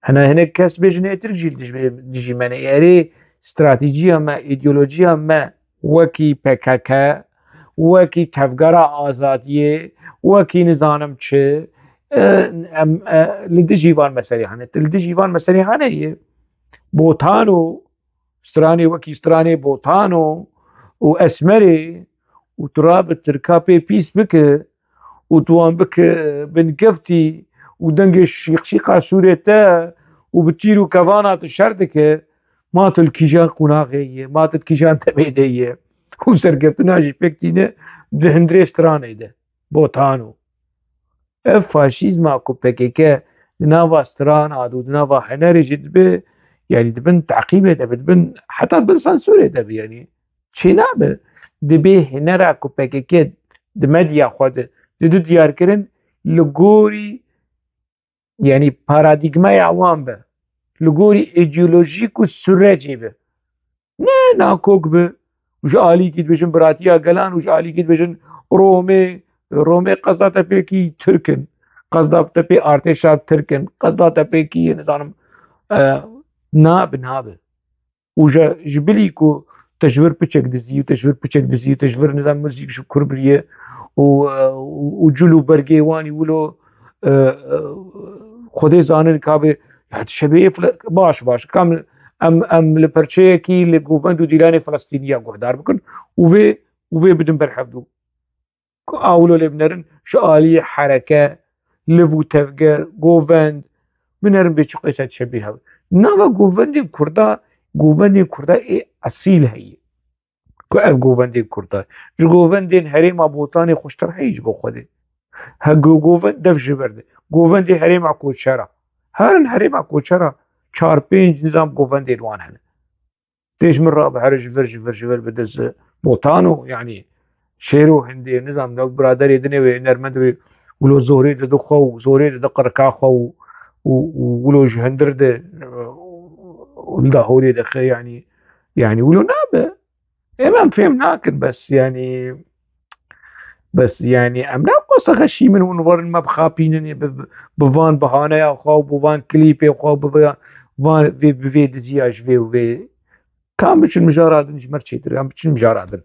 Hene hinek kes bêjin ê Tirk jî li dijî, dijî me ne. Erê, stratejiya me, îdeolojiya me wekî P K K, wekî Tevgera Azadiyê, wekî nizanim çi, e, em, e, li dijî van meselê hene. Li dijî van meselê hene yê. Botano, stranê wekî stranê Botano û Esmerê û tu rabe Tirka pê pîs bike û tu wan bike binkeftî û dengê şîqşîqa sûrê te û bi tîr û kevana tu şer dike, ma tu li kîjan qonaxê yê, ma tu di kîjan demê de yê û serkeftina jî pêk tîne di hundirê stranê de. Botano. Ev faşîzma ku P K K di nava strana de û di nava hunerê jî dibe, yanî di bin teqîbê de be, di bin, heta di bin sensurê de be, yanî çênabe. Dibê hunera ku P K K di medya xwe de dide diyarkirin, li gorî, yanî paradîgmeya wan be, li gorî îdeolojîk û sûrecê be. Ne nakok be, û ji alîkî dibêjin biratiya gelan û ji alîkî dibêjin Romê, Romê Qezatepêkî Tirk in, Qezatepê artêşa Tirk in, Qezatepêkî, nizanim, e, nabe, nabe. Û ji, ji bilî ku te ji vir piçek dizî û te ji vir piçek dizî û te ji vir, nizam, muzîk ji kur biriye û, e, û, û cil û bergê wanî wilo, e, e, Xwedê zanin ka bi, ya, dişebê file-, baş, baş. Kam em, em li perçeyekî li govend û dîlanê Filistîniya guhdar bikin û vê, û vê bidin ber hevdû. Ku a wilo lê binerin, ji aliyê hereke, liv û tevger, govend, binerin bê çi qîse dişebê hev. Nava govendên Kurda, govendên Kurda ê esîl heye. Ku ev govendên Kurda, ji govendên herêma Botanê xweştir heye ji bo Xwedê. He go-, govend dev ji ber de. Govendê herêma Koçera. Herin herêma Koçera çar pênc nizam govendên wan hene. Tê ji min re bihere ji vir, ji vir, ji vir bide zi Botano, yanî şêro hindê, nizam, ne biraderê dinê wê, nermend wê, wilo zorê dide xwe û zorê dide qirika xwe û, û, û wilo ji hundir de, û li dahorê dixe, yanî, yanî wilo nabe. Em, em fêm nakin, bes, yanî, bes, yanî, em ne qose xeşîmin hûn werin me bixapînin, bi, bi, bi van bahaneya xwe û bi van klîpê xwe û bi van, van vê, bi vê diziya ji vê û vê. Kam biçin mijara din ji me re çêtir, em biçin mijara din.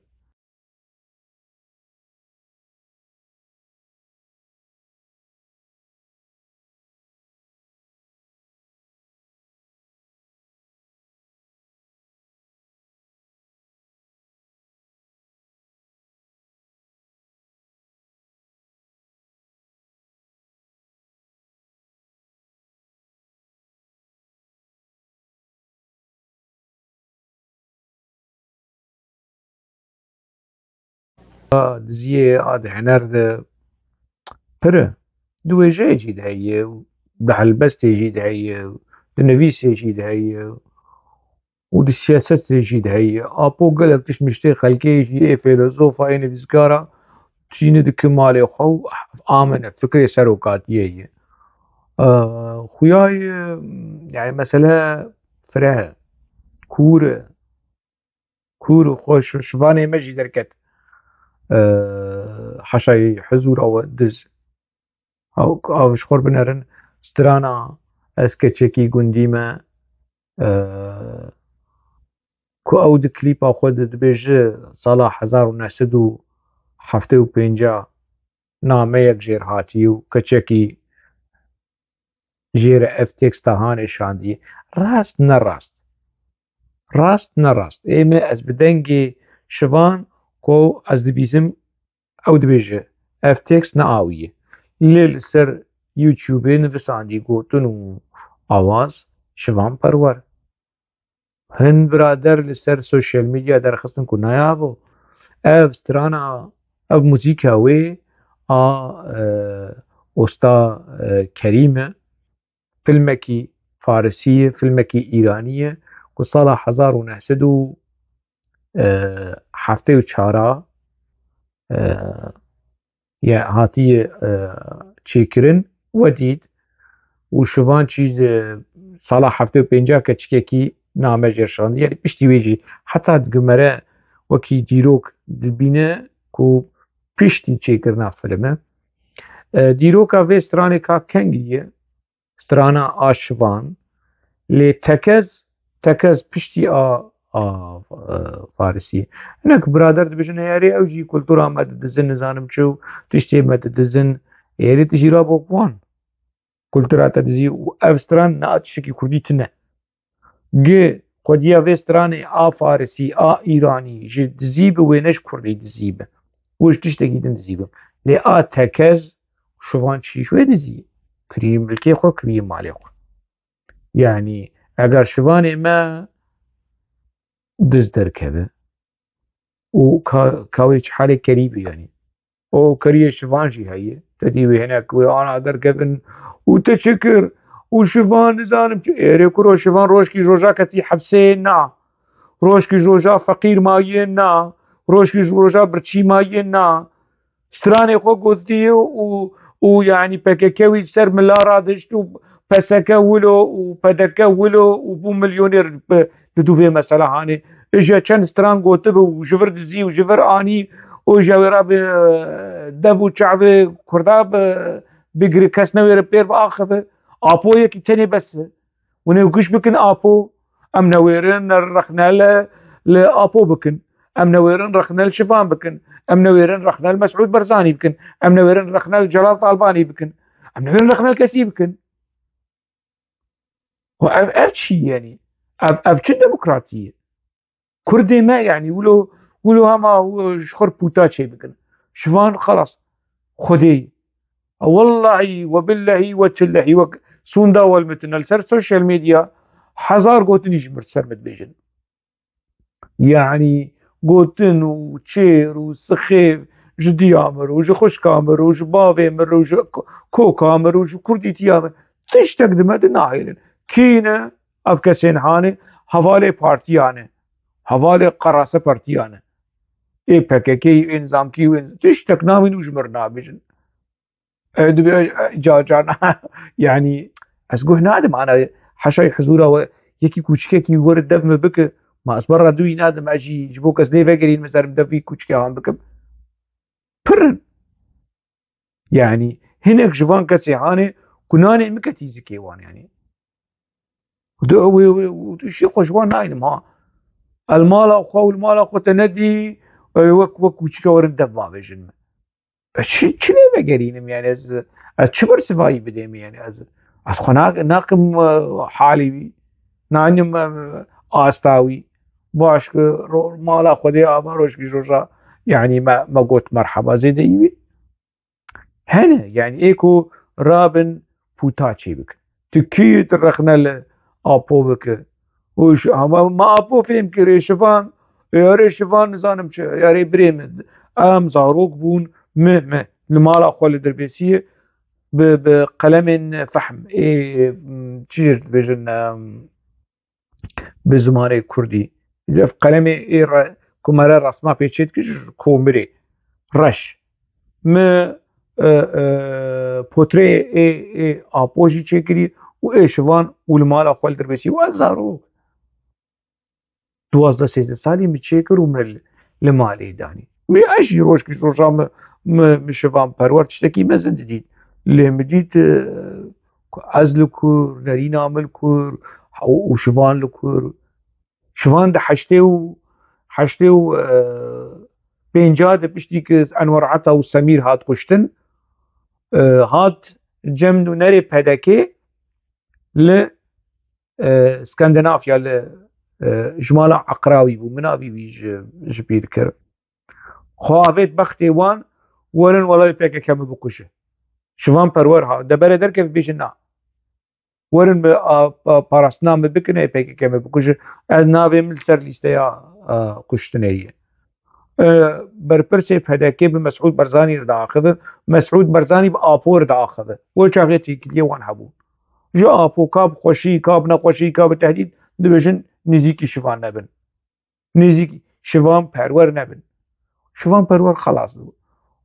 A diziyê, a di huner de pir e. Di wêjeyê jî de heye, di helbestê jî de heye, di nivîsê jî de heye û di siyasetê jî de heye. Apo gelek tişt miştê xelkê jî, ê fêlezofa, ê nivîskara, tîne dike malê xwe û amine, fikrê serokatiyê ye. Ee, xuya ye, yani mesele fireh e, kûr e. Kûr û xweş û şivanê me jî derket, e, heşayê hizûra we diz. Ew, ew ji xwe binerin strana, Ez keçekî gundî me, e, ku ew di klîpa xwe de dibêje sala hezar û neh sed û heftê û pênc nameyek jêr hatiye û keçekî jê re ev teksta hanê şandiye. Rast ne rast. Rast ne rast. Ê me ez bi dengê Şivan ku ez dibîsim ew dibêje, ev tekst ne awî ye. Lê li ser YouTubeê nivisandî gotin û awaz Şivan Perwer. Hin birader li ser sosyal medya derxistin ku nayabo. Ev strana, ev muzîka wê a, e, Usta, e, Kerîm e. Filmekî Farisî ye, filmekî Îranî ye ku sala hezar û neh sed û heftê û çar a, e, ye hatiye, e, çêkirin, we dît û Şivan çî ji sala heftê û pênc a keçikekî name jê şandiye. Yanî piştî wê jî heta digumere wekî dîrok dibîne ku piştî çêkirina filme. E, dîroka vê stranê ka kengî ye. Strana a Şivan, lê tekez, tekez piştî a, a, e, Farisî. Hinek birader dibêjin, "Erê ew jî kultura me didizin, nizanim çi û tiştê me didizin." Erê tu jî rabok wan. Kultura te dizî û ev stran ne a tiştekî kurdî tune. Gi xwediya vê stranê a Farisî, a Îranî ji dizî bi wêne ji kurdî dizî bi. Û ji tiştekî din dizî bi. Lê a tekez Şivan çî ji wê dizî? Kirî milkê xwe, kirî malê xwe. Yanî eger Şivanê me diz derkeve û ka, ka wê çi halê kerî bi yanî. O keriyê Şivan jî heye. Te dî wê hinek wê ana derkevin û te çi kir? Û Şivan nizanim çi. Êrê kuro Şivan rojkî roja ketî hepsê na. Rojkî roja feqîr maye na. Rojkî roja birçî maye na. Stranê xwe gotiye û, û yanî P K K wî ser mila radişt û P S K wilo û P D K wilo û bû milyonêr bi, li dû vê mesela hanê. Îja çend stran gotibi û ji vir dizî û ji vir anî û îja wê re bi dev û çavê Kurda bi, bigiri kes newêre pêr biaxive. Apo yekî tenê bes e. Hûn ê guş bikin Apo. Em newêrin rexne li, li Apo bikin. Em newêrin rexne li Şivan bikin. Em newêrin rexne li Mesûd Barzanî bikin. Em newêrin rexne li Celal Talbanî bikin. Em newêrin rexne li kesî bikin. Û ev, ev çi ye yanî? Ev, ev çi demokratî ye? Kurdê me yanî wilo, wilo hema wi ji xwe re pûta çê bikin. Şivan xelas. Xwedê. Wellahî we billehî we tillehî wek sûnda welmitin li ser sosyal medya hezar gotinî ji mir ser min dibêjin. Yanî gotin û çêr û sixêv ji diya mir û ji xwişka mir û ji bavê mir û ji ko-, koka mir û ji kurdîtiya mir tiştek di me di nahêlin. Kî ne? Ev kesên hanê hevalê partiya ne. Hevalê qerase partiya ne. Ê P K K ê nizamkî û ê tiştek namîn û ji mir nabêjin. E, dibe, e, ca, ca, yanî ez guh nadim, ana heşay hizûra we yekî kûçikekî were dev min bike, ma ez berra dûyî nadim, ez jî ji bo kes lê vegerînim, ez herim dev vî kûçikê han bikim. Pir in. Yanî hinek ji van kesê hanê ku nanê min ketî zikê wan, yanî. Û di, wê, wê, û tu şî xwe ji wan naynim ha. El mala xwe û li mala xwe te nedî, e, wek, wek kûçike werin dev bavêjin min. E, çi, çi lê vegerînim, yanî ez, ez çi bersivayî bidêm, yanî ez, ez xwe na-, nakim, e, halî wî, naynim, e, asta wî. Baş ki ro-, mala Xwedê ava rojkî roja, yanî me, me got merheba zêdeyî wî. Hene, yanî ê ku rabin pûta çê bikin. Tu kî tu rexne li Apo bike? Û ji, hema me Apo fêm kir, ê Şivan, ê erê Şivan nizanim çi, erê birê min, em zarok bûn, mi, mi, li mala xwe li Dirbêsiyê bi, bi qelemên fehm, ê, çi jê dibêjin, em, bi zimanê kurdî. Ev qelemê ê re, ku me re resma pê çê dikir, ji komirê reş. Mi, e, e, potreyê ê, ê Apo jî çêkirî û ê Şivan û li mala xwe li Dirbêsî û ez zarok. Duwazdeh sêzdeh salî min çêkir û min li, li malê danî. Wê ez jî rojkî roja min, min, min Şivan Perwer tiştekî mezin didît. Lê min dît, e, ez li kur, Nerîna min li kur, û, û Şivan li kur. Şivan di heştê û, heştê û, e, pênca de piştî ku Enwer Ata û Semîr hat kuştin, e, hat cem nûnerê P D K li, e, Skandinavya li, e, ji mala Eqrawî bû, min avî wî ji, ji bîr kir. Xwe avêt bextê wan, werin welayê P K K min bikuje. Şivan Perwer ha, de berê derkeve bêje na. Werin bi a, a, parastina min bikin, ê P K K min bikuje. Ez navê min li ser lîsteya, a, kuştinê ye. E, berpirsê P D K bi Mesûd Barzanî re diaxive, Mesûd Barzanî bi Apo re diaxive. Wê çaxê têkiliyê wan hebû. Ji Apo ka bi xweşî, ka bi nexweşî, ka bi tehdîd dibêjin nêzîkî Şivan nebin. Nêzîkî Şivan Perwer nebin. Şivan Perwer xelas dibû.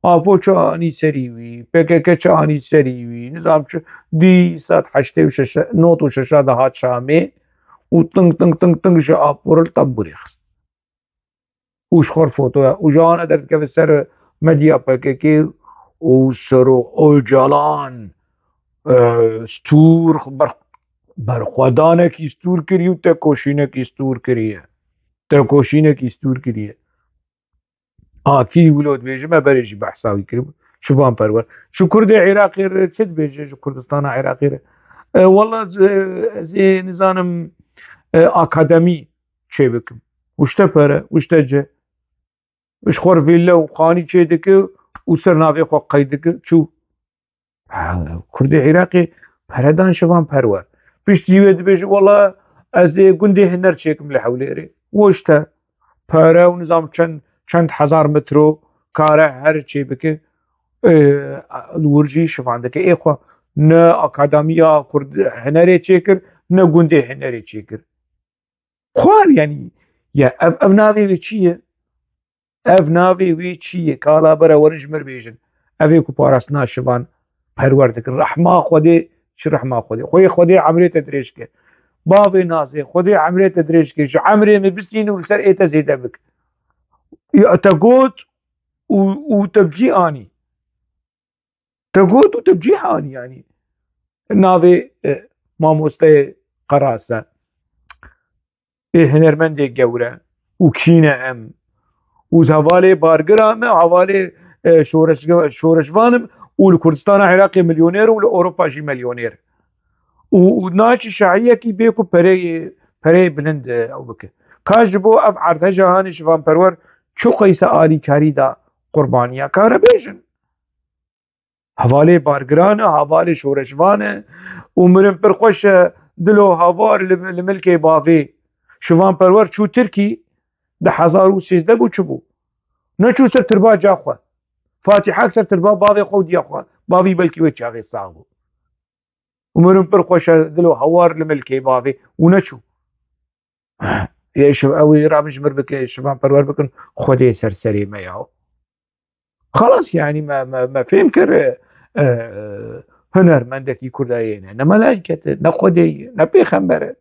Apo çi anî serî wî, P K K çi anî serî wî, nizam çi dî sed heştê û şeş, nod û şeş de hat Şamê û ting ting ting ting ji Apo re li tembûrê xist. Û ji xwe re fotoya. Û ji ana derdikeve ser medya P K K û Serok Ocalan, e, stûr, ber-, berxwedanekî stûr kiriye û tekoşînekî stûr kiriye. Tekoşînekî stûr kiriye. A, kî wilo dibêje, me berê jî behsa wî kiribû. Şivan Perwer. Ji Kurdê Iraqê re çi dibêje, ji Kurdistana Iraqê re? E, wela, e, ez ê nizanim, e, akademî çê bikim. Wişte pere, wişte cih. Ji xwe re vîlle û xanî çê dike û ser navê xwe qeyd dike. Çû. Ha, Kurdê Iraqê pere dan Şivan Perwer. Piştî wê dibêje, wela ez ê gundê huner çêkim li Hewlêrê. Wişte pere û nizam çend, çend hezar metro kare her çê bike. Ê, li wir jî Şivan dike. Ê xwe ne akademiya Kurd hunerê çêkir, ne gundê hunerê çêkir. Xwar, yanî, ya ev, ev navê wê çi ye? Ev navê wê çi ye? Kala bere werin ji mir bêjin. Ev ê ku parastina Şivan Perwer dikin. Rehma Xwedê, çi rehma Xwedê? Xwedê, Xwedê emrê te dirêj ke. Bavê Nazê, Xwedê emrê te dirêj ke. Ji emrê min bisîn û li ser ê te zêde bik. Ya te got û, û te bi cî anî. Te got û te bi cî anî, yanî. Navê, e, mamosteyê Qerase. Ê hunermendê gewre û kî ne em. Û hevalê bargira me, hevalê, e, şoreşge-, şoreşvan im û li Kurdistana Iraqê milyoner û li Ewropa jî milyoner. Û, û naçî şahiyekî bê ku pereyê, pereyê bilind, e, ew bike. Ka ji bo ev erdheja hanê Şivan Perwer çi qeyse alîkarî da qurbaniya? Kare bêjin. Hevalê bargiran e, hevalê şoreşvan e û mirin pir xweş e, dilo havar li, li milkê bavê. Şivan Perwer çû Tirkî, di hezar û sêzdeh bû çi bû? Neçû ser tirba ca xwe. Fatîhek ser tirba bavê xwe û diya xwe. Bavî belkî wê çaxê sax bû. Û mirin pir xweş e, dilo hawar li milkê bavê û neçû. Yê şiv-, ew ê rabin ji mir bike, Şivan Perwer bikin, Xwedê ser serê me ya. Xelas, yanî me, me, me fêm kir, e, e, hunermendekî Kurda yê ne, ne melaîket e, ne Xwedê ye, ne pêxember e.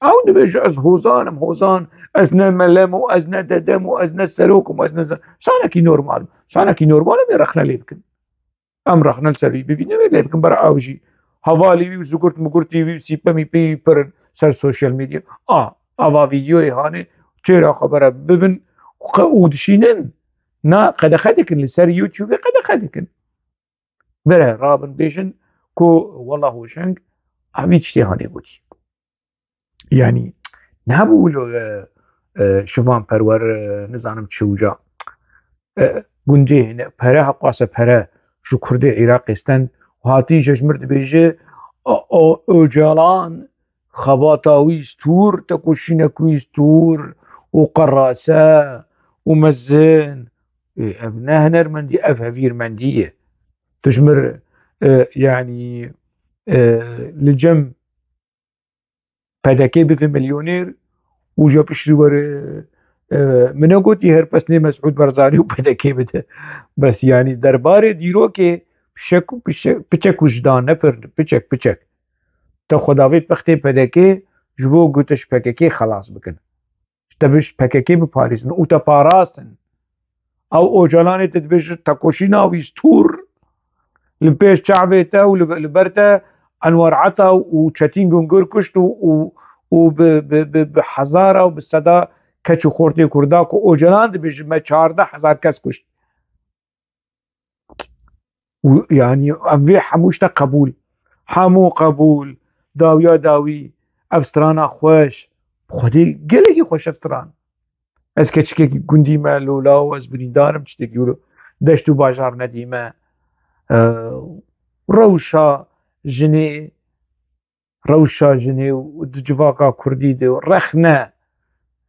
Ew dibêje, ez hozan im, hozan, ez ne melem û ez ne dedem û ez ne serok im, ez ne ze-, sanekî normal, sanekî normal e, em ê rexne lê bikin. Em rexne li ser wî bivînin, wê lê bikin, bera ew jî hevalê wî û zugurt mugurtê wî û sîpemî pê wî pir in ser sosyal medya. A, ava vîdyoyê hanê têra xwe bera bibin qe-, û dişînin, na qedexe dikin, li ser YouTubeê qedexe dikin. Bere rabin bêjin ku wela Hoşeng evî tiştê hanê gotî. Yanî, nebû wilo, e, e, Şivan Perwer, e, nizanim çi uca. E, gundê ne, pere heqwase pere ji Kurdê Iraqê stend û hatî ji mir dibêje, o, o, Ocalan xebata wî stûr, tekoşînek wî stûr û qerase û mezin. E, ev ne hunermendî, ev hevîrmendî ye. Tu ji mir, e, yanî, e, li cem P D K bibe milyoner û ji piştî were, e, min negotî her pesnê Mesûd Barzanî û P D K bide. Bes yanî derbarê dîrokê pişek, pişek, piçek wijdan ne pir, piçek, piçek. Te xwe davêt bextê P D K ji bo ku te ji P K K xelas bikin. Te bi ji P K K biparêzin û te parastin. Ew Ocalanê te dibêje tekoşîna wî stûr li pêş çavê te û li, li ber te Enwar Ata û Çetîn Gungor kuşt û, û, û bi, bi, bi, bi hezara û bi seda keç û xortê Kurda ku Ocalan dibêje me çardeh hezar kes kuşt. Û, yanî, em vê hemû tişta qebûl. Hemû qebûl. Dawiya dawî. Ev strana xweş. Xwedê gelekî xweş ev stran. Ez keçikekî gundî me, lola û ez birîndar im tiştekî wilo. Deşt û bajar nedîme. Eee, rewşa jinê, rewşa jinê û di civaka kurdî de rexne,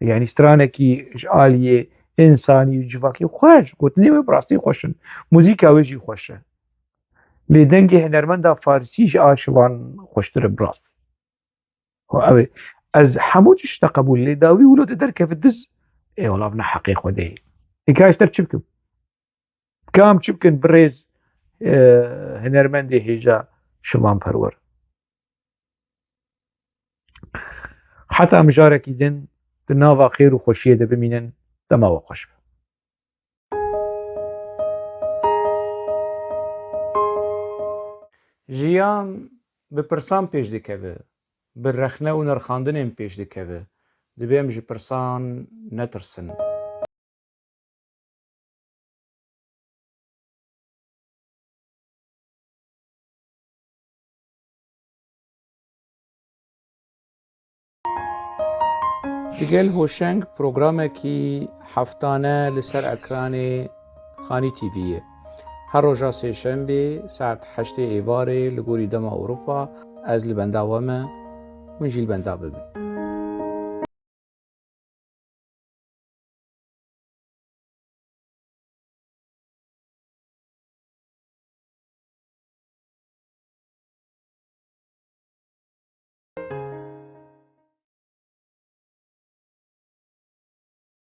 yanî stranekî ji aliyê însanî û civakî xweş, gotinê wê bi rastî xweş in. Muzîka wê jî xweş e. Lê dengê hunermenda farisî ji a şivan xweştir e bi rast. Ew ê, ez hemû tişta qebûl, lê dawî wilo te derkeve diz, ê wala vina heqê Xwedê ye. Ê ka ji te çi bikim? Kam çi bikin birêz, e, hunermendê hêja Şivan Perwer? Heta mijarekî din di nava xêr û xweşiyê de bimînin, dema we xweş be. Jiyan bi pirsan pêş dikeve, bi rexne û nirxandinên pêş dikeve. Divê em ji pirsan netirsin. Digel Hoşeng programekî heftane li ser ekranê Xanî T V'yê. Her roja sêşembê saet heştê êvarê li gorî dema Ewropa ez li benda we me, hûn jî li benda bibin.